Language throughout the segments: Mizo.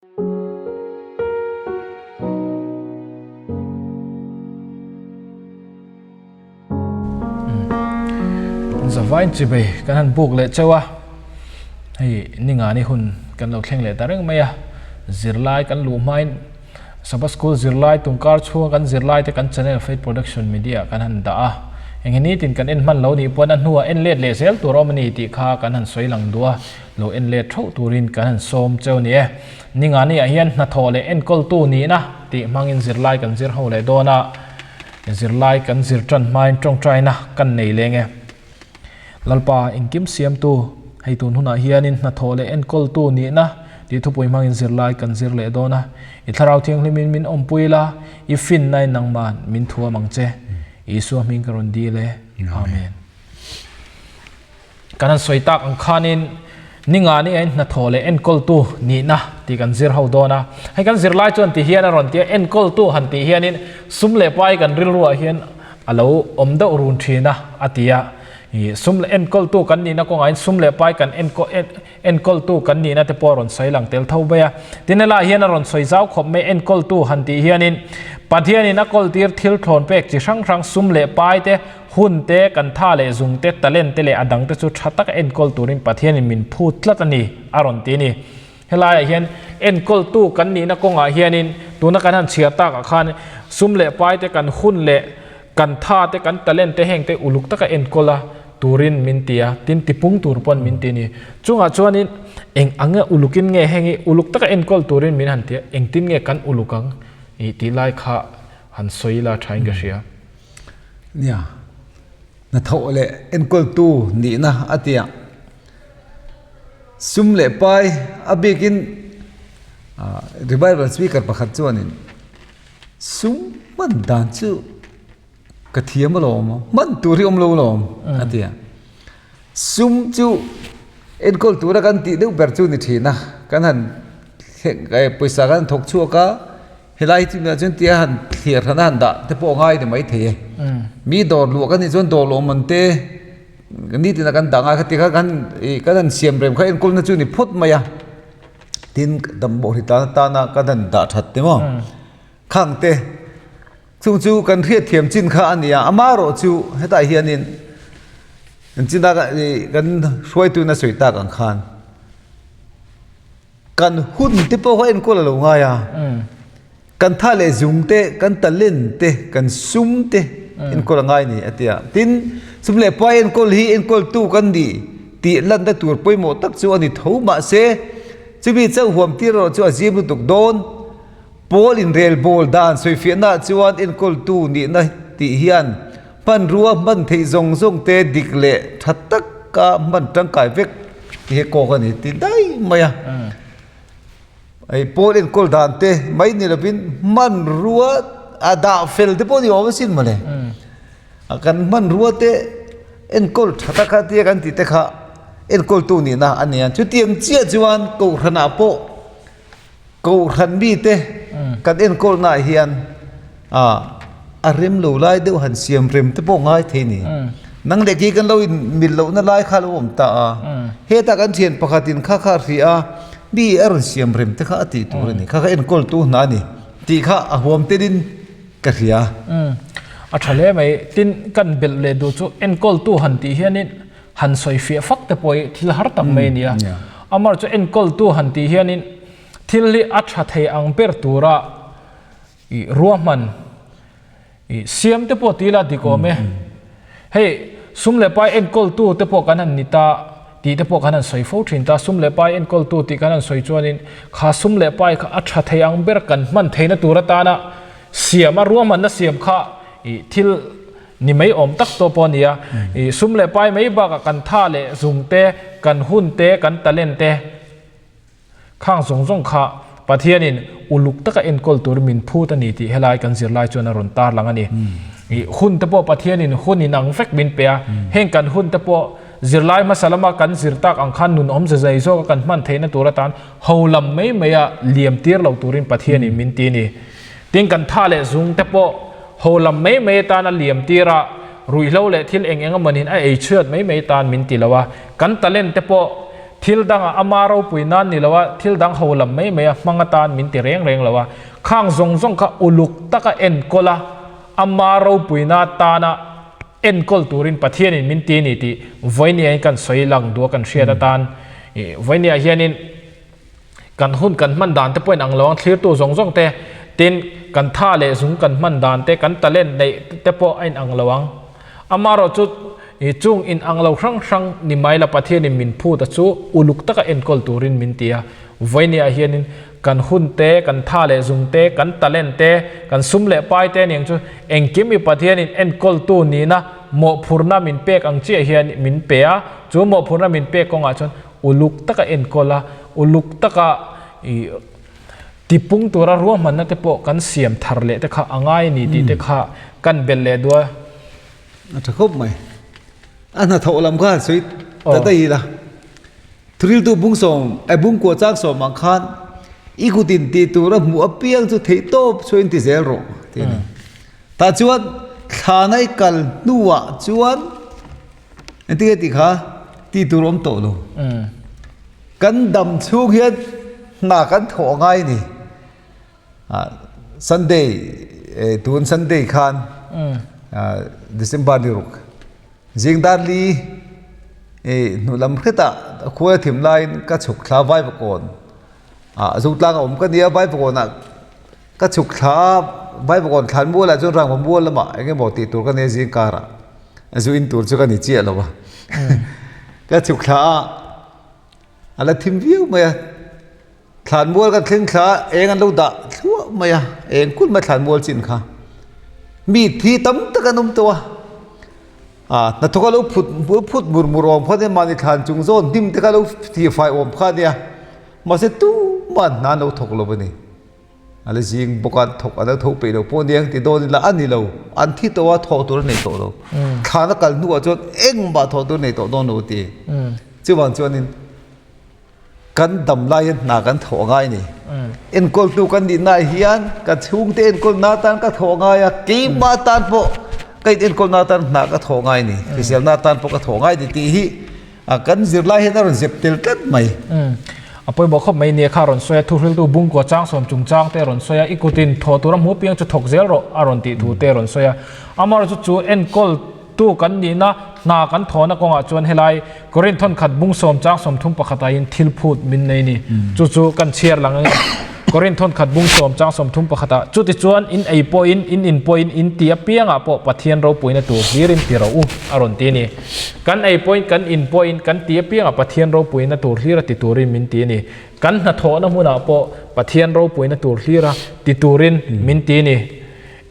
Zavain chibei kan han buk leh cheu a, hei ningani hun kan lo thleng leh ta reng mai a, zirlai kan luh hmain Sabbath School zirlai tungkar chhunga kan zirlai te kan channel Faith Production Media kan han dah a, eng hi nitin kan en hman lo nih pawn a hnuah en let leh zel tur a awm a ni tih kha kan han sawi lang duh a, lo en let theuh turin kan han sawm cheu ni e. Ningani ah hian hnathawh leh enkawltu nihna tih hmangin zirlai kan zir ho leh dawn a, zirlai kan zir tan hmain tawngtaina kan nei leng e. Lalpa engkim siamtu, hei tun hunah hianin hnathawh leh enkawltu nihna tih thupui hmangin zirlai kan zir leh dawn a, i thlarau thianghlimin min awmpui la, i finnain nangman min thuam ang che. Isua hming ka rawn dil e. Amen. Kan han sawi tak ang khanin ningani a inhnathawh leh enkawltu nihna tih kan zir ho dawn a. Hei kan zirlai chuan ti hian a rawn ti a, enkawltu han tih hianin sum leh pai kan rilruah hian a lo awm deuh run thin a, a ti a. Ih sum leh enkawltu kan nihna kawngah hian sum leh pai kan enkawl enkawltu kan nihna te pawh a rawn sawi lang tel tho mai a. Tin helaiah hian a rawn sawi zau khawp mai enkawltu han tih hianin Pathianin a kawltir thil thlawn pek chi hrang hrang sum leh pai te Hun te, kan tha leh zung te, talent te leh a dang te chu tha taka enkawl turin Pathianin min phut tlat a ni, a rawn ti a ni. Helaiah hian enkawltu kan nihna kawngah hianin tuna kan han chhiar takah khan sum leh pai te, kan hun leh kan tha te, kan talent te heng te uluk taka enkawl a turin min ti a, tin tipung tur pawn min ti a ni. Chungah chuanin eng anga ulukin nge heng hi uluk taka enkawl turin min han ti a, engtin nge kan uluk ang tih lai kha han sawi la thain ka hria. Nia, hnathawh leh enkawltu nihna a tia. Sum leh pai a bikin revival speaker pakhat chuanin sum hman dan chu ka thiam alawm a, hman tur hi awm lo alawm a tia. Sum chu enkawl tura kan tih deuh ber chu ni thin a, kan han pawisa kan han thawk chhuak a. Helai hi chumi ah chuan tia han thliar hran a han dah te pawh a ngai ni maithei e. Mi dawr luah kan nih chuan dawr luah man te nitin a kan dah ngai kha ti kha kan ih kan han siam rem kha enkawl na chu ni phawt mai a. Tin damdawi hri tan atana kan han dah that te maw khang te chung chu kan hriatthiam chin kha a ni a amaherawh chu hetah hianin engtin a kan hruaitu in a sawi tak ang khan. Kan hun te pawh kha enkawl a lo ngai a, kan tha leh zung te, kan talent te, kan sum te enkawl a ngai a ni a ti a. Tin, sum leh pai enkawl hi enkawltu kan nih tih lanna tur pawimawh tak chu a ni tho mahse, chumi chauh huam tir erawh chu a zim lutuk dawn. Pawl inrelbawl dan sawifiahnaah chuan enkawltu nihna tih hian hmanrua hman theih zawng zawng te dik leh tha taka hman tangkai vek tih hi kawk a ni ti daih mai a. Hei pawl enkawl dan te mai ni lovin hmanrua a dah fel te pawh ni awm asin mawle. Kan hmanrua te enkawl tha taka tia kan tih te kha enkawltu nihna a ni a. Chutiang chiah chuan kohhranah pawh Kohhran mite kan enkawlnaah hian a rem lo lai deuh han siam rem te pawh ngai thei ni. Nang leh kei kan lo in mil lohna lai kha a lo awm ta a, hetah kan thian pakhatin kha kha a hrih a, mi a rawn siam rem te kha a tih tur a ni, kha kha enkawltu hna a ni tih kha a huam telin ka hria. A tha hle mai, tin kan belh leh duh chu enkawltu han tih hianin han sawi fiah fak te pawh hi thil har tak mai a ni a. Amar chu enkawltu han tih hianin thil hi a tha thei ang ber tura ih ruahman ih siam te pawh tih ila dik awm e. Hei sum leh pai enkawltu te pawh kan han ni ta tih te pawh kan han sawi fo thin ta. Sum leh pai enkawltu tih kan han sawi chuanin kha sum leh pai kha a tha thei ang ber kan hman theihna tur atana siam a ruahmanna siam kha ih thil Ni mai awm tak tawh pawh a ni a, i sum leh pai mai bakah kan tha leh zung te, kan hun te, kan talent te khang zawng zawng kha Pathianin uluk taka enkawl tur min phut a ni tih helai kan zirlai chuan a rawn tarlang a ni. I hun te pawh Pathianin hun inang vek min pe a, heng kan hun te pawh zirlai hmasa lama kan zir tak ang khan nun awmze zai zawka kan hman theihna tur atan ho lam mai maia liam tir lo turin Pathianin min ti a ni. Tin kan tha leh zung te pawh ho lam mai mai atan a liam tir a, ruihhlo leh thil eng eng emawnin a ei chhiat mai mai tan min ti lo a, kan talent te pawh thil dangah ama ropui nan ni lo a, thil dang ho lam mai mai a hmang atan min ti reng reng lo a. Khang zawng zawng kha uluk taka enkawl a, ama ropuina tana enkawl turin Pathianin min ti a ni tih vawinia in kan sawi lang duh a kan hriat atan. Vawinia hianin kan hun kan hman dan te pawh in ang lo ang thlirtu zawng zawng te, tin kan tha leh zung kan hman dan te, kan talent neih te pawh a in ang lo ang. Amaherawhchu chung in ang lo hrang hrang ni mai la Pathianin min phut a chu uluk taka enkawl turin min ti a. Vawinia hianin kan hun te, kan tha leh zung te, kan talent te, kan sum leh pai te aniang chu engkim i Pathianin enkawltu nihna mawhphurhna min pek ang chiah hian min pe a, chu mawhphurhna min pek kawngah chuan uluk taka enkawl a, uluk taka ih tipung tura ruahmanna te pawh kan siam thar leh te kha a ngai a ni tih te kha kan belh leh duh a. A tha khawp mai. A hnathawh lam kha han sawi ta daih ila. Thuriltu bung sawm eh bung kua chang sawm ang khan i kut in tih tur a hmuh apiang chu theih tawp chhuah in ti zel rawh tih a ni. Tah chuan thlana i kal hnuah chuan Engtin nge tih kha ti tur awm tawh lo. Kan dam chhung hian hna kan thawh a ngai a ni. Sunday tun Sunday khan December ni ruk zing dar li hnu lam hretah khuai a thim laiin ka chhuk thla Vaivakawn Zotlang a awm ka nia Vaivakawnah Ka chhuk thla a, Vaivakawn thlan mualah chuan rangva mual lamah eng emaw tih tur ka nei zing karah zu in tur chu ka ni chiah lo a. Ka chhuk thla a, a la thim viau mai a, thlan mual ka thleng thla a, eng an lo dah thluah mai a, eng kulh mai thlan mual chin kha. Mi thi tam tak an awm tawh a, ah hnathawk a lo phut phut mur mur awm kha nia mahni thlan chung zawn hnim te kha lo thihfai awm kha nia, mahse tumah hna an lo thawk lo a ni. A la zing bawk a, thawk a lo tho peih lo pawh aniang ti dawn ila a ni lo, an thi tawh a, thawh tur a nei tawh lo. Thlan a kal hnuah chuan engmah thawh tur a nei tawh dawn lo a ti. Chuvang chuanin kan dam lai hian hna kan thawh a ngai a ni. Enkawltu kan nihnaah hian ka chhungte enkawlna atan ka thawh a ngai a, keimah atan pawh ka inenkawlna atan hna ka thawh a ngai a ni, hriselna atan pawh ka thawh a ngai a ni tih hi A kan zirlai hian a rawn zep tel tlat mai. Umm. A pawimawh khawp mai nia kha a rawn sawi a, thuhriltu bungkua chang sawm chung chang te a rawn sawi a, i kutin thawh tura hmu piang chu thawk zel rawh a rawn tih thu te a rawn sawi a. Amaherawhchu chu chu enkawl tu kan nihna hna kan thawhna kawngah chuan helai Korinth thawnkhat bung sawm chang 31 ah hian thil phut min nei ni. Chu chu kan chhiar lang ang Korinth thawnkhat bung sawm chang 31 ah chutichuan in ei pawhin in in pawhin in ti apiangah pawh Pathian ropuina tur hlirin ti rawh u a rawn ti a ni. Kan ei pawhin, kan in pawhin, kan ti apiangah Pathian ropuina tur hlira ti turin min ti a ni. Kan hnathawhna hmunah pawh Pathian ropuina tur hlira ti turin min ti a ni.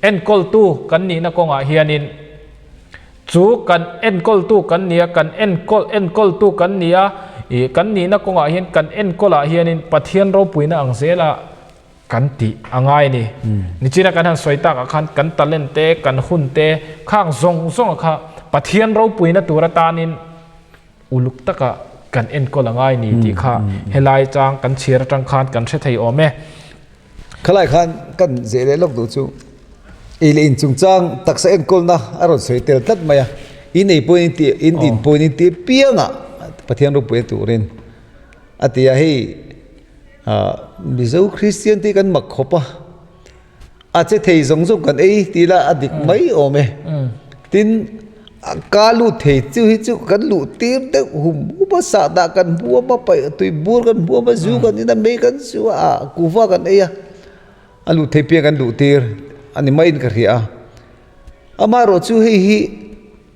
Enkawltu kan nihna kawngah hianin chu kan enkawltu kan ni a, kan enkawl enkawltu kan ni a, ih kan nihna kawngah hian kan enkawlah hianin Pathian ropuina ang zela kan tih a ngai a ni. Nichina kan han sawi takah khan kan talent te, kan hun te khang zawng zawng kha Pathian ropuina tur atanin uluk taka kan enkawl a ngai ni tih kha helai chang kan chhiar atang khan kan hre thei awm e. Khalai khan kan zeh leh lawk duh chu ei leh in chungchang taksa enkawlna a rawn sawi tel tlat mai a, in ei pawhin in tih in in pawhin in tih piangah Pathian ropuina turin a ti a hei. Mizo Kristian te hi kan mak khawp a, a che thei zawng zawng kan ei tih ila a dik mai awm e. Tin, ka lut thei chu hi chu kan luh tir deuh hum hum a, sahdah kan hmuam a, paih tui bur kan hmuam a, zu kan in a, mei kan su a, kuhva kan ei a, a luh thei piang kan luh tir a ni maiin ka hria a. Amaherawhchu chu hei hi.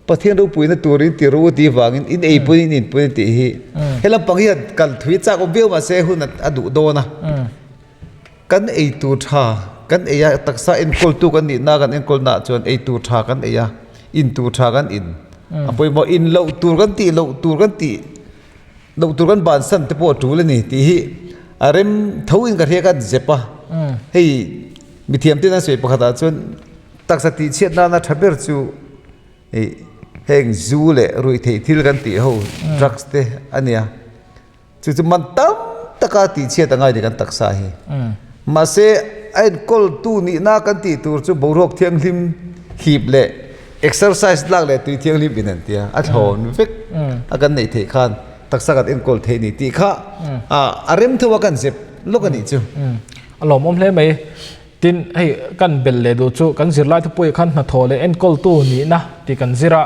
Pathian ropuina turin ti ro ti vangin in ei pawhin in in pawhin tih hi he lampang hian kal thui chak awm viau mahse hun a duh dawn a kan ei tur tha kan ei a taksa enkawltu kan nihna kan enkawlnaah chuan ei tur tha kan ei a in tur tha kan in a pawimawh in loh tur kan tih loh tur kan tih loh tur kan bansan te pawh a tul a ni tih hi a rem tho in ka hria ka zep a hei mithiam ten an sawi pakhatah chuan Taksa tihchhiat nana tha ber chu ih heng zu leh ruihtheih thil kan tih ho drugs te a nia. Chu chu man tam taka tihchhiat a ngai ni kan taksa hi. Mahse a enkawltu nihna kan tih tur chu boruak thianghlim hip leh exercise lak leh tui thianghlim in an tia a thlawn vek a kan neih theih khan. taksa kan enkawl thei a ni tih kha a rem tho a kan zep lawk a nih chu. A lawmawm hle mai. Tin, hei kan belh leh duh chu kan zirlai thupui khan hnathawh leh enkawltu nihna tih kan zir a,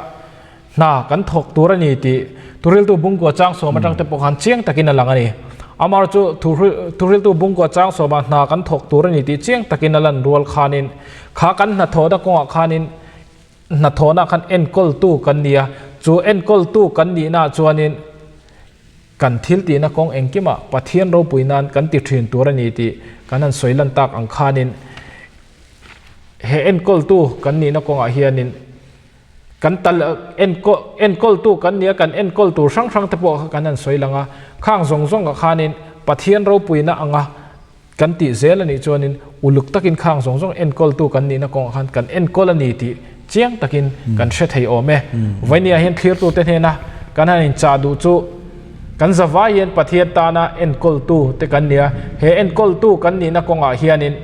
hna kan thawk tur a ni tih Thuhriltu Bungkua Changsawm atang te pawh khan chiang takin a lang a ni. Amaherawhchu Thuhriltu Bungkua Changsawmah hna kan thawk tur a ni tih chiang takin a lan rual khanin kha kan hnathawhna kawngah khanin hnathawhna khan enkawltu kan ni a, chu enkawltu kan nihnaah chuanin kan thil tihna kawng engkimah Pathian ropui nan kan ti thin tur a ni tih kan han sawi lan tak ang khanin he enkawltu kan nihna kawngah hianin Kan tal enkawl enkawltu kan nia kan enkawl tur hrang hrang te pawh kha kan han sawi lang a, khang zawng zawng ah khanin Pathian ropuina anga kan tih zel a nih chuanin uluk takin khang zawng zawng enkawltu kan nihna kawngah khan kan enkawl a ni tih chiang takin kan hre thei awm e. Vainia hian thlirtute hnena kan han inchah duh chu kan zavai hian Pathian tana enkawltu te kan nia, he enkawltu kan nihna kawngah hianin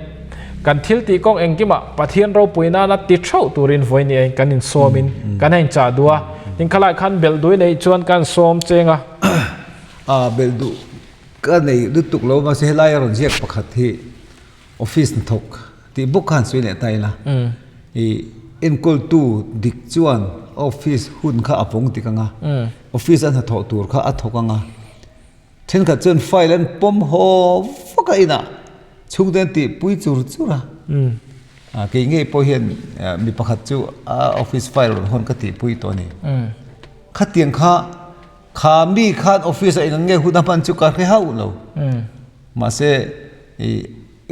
Kan thil tih kawng engkimah Pathian ropui nana ti theuh turin vawiin eiin kan insawmin kan a inchah duh a. Tin khalai khan belh duh i neih chuan kan sawm cheng a. A belh duh ka nei lutuk lo mahse helai a rawn ziak pakhat hi office hnathawk tih bawk khan sawi leh ta ila. I enkawltu dik chuan office hun kha a pawng tik anga office a hnathawh tur kha a thawk anga. Thenkhat chuan file an pawm haw vak a inah chhungte an tihpui chur chur a. Kei ngei pawh hian mi pakhat chu a office file rawn hawn ka tihpui tawh a ni. Khatiang kha kha mi khan office ah eng ang nge hun a hman chu ka hre hauh lo. Mahse i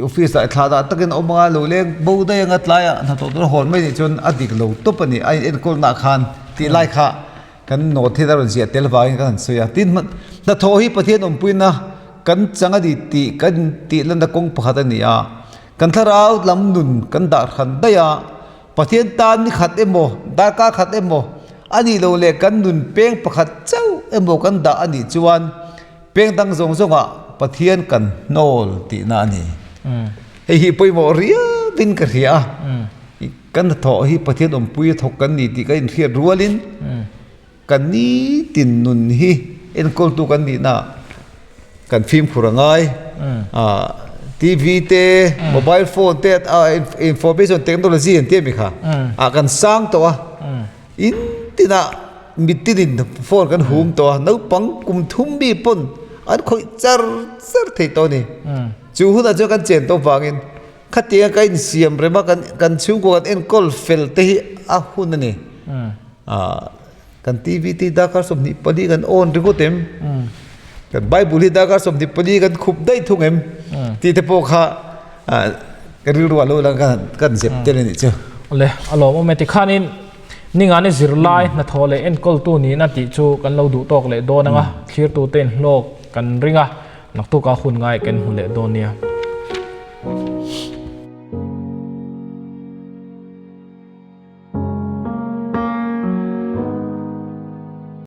office ah thla dah takin a awm anga lo leng bo daih anga tlaiah hnathawh tur a hawn mai nih chuan a dik lo tawp a ni. A inenkawlnaah khan tih lai kha Kan nawt hi a rawn ziah tel vangin kan han sawi a, tin hnathawh hi Pathian awmpuina kan chang a ni tih kan tih lanna kawng pakhat a ni a, kan thlarau lam nun kan dah hran daih a, Pathian tan ni khat emaw darkar khat emaw a nih loh leh kan nun peng pakhat chauh emaw kan dah a nih chuan peng dang zawng zawngah Pathian kan hnawl tihna a ni. Hei hi pawimawh riauin ka hria a. Kan hnathawh hi Pathian awmpui a thawk kan ni tih kan inhriat rualin kan nitin nun hi enkawltu kan nihna kan fimkhur a ngai. TV te, mobile phone te, information technology an ti a mi kha ah kan sang tawh a, in tinah mitinin phone kan hum tawh a, naupang kum thum mi pawn an khawih char char thei tawh a ni. Chu hunah chuan kan chen tawh vangin Khatianga ka insiam rem a, kan chhungkua kan enkawl fel te hi a hun a ni. Kan TV te hi darkar 24 kan on ringawt em? Kan Bible hi darkar 24 kan khup daih thung em? Tih te pawh kha ka rilru ah lo lang kan zep tel a nih chu. Awle, a lawmawm e. Tikhanin ningani zirlai hnathawh leh enkawltu nihna tih chu kan lo duh tawk leh dawn ang a, thlirtute inhlawk kan ring a, naktuk a hun ngai kan hmu leh dawn nia.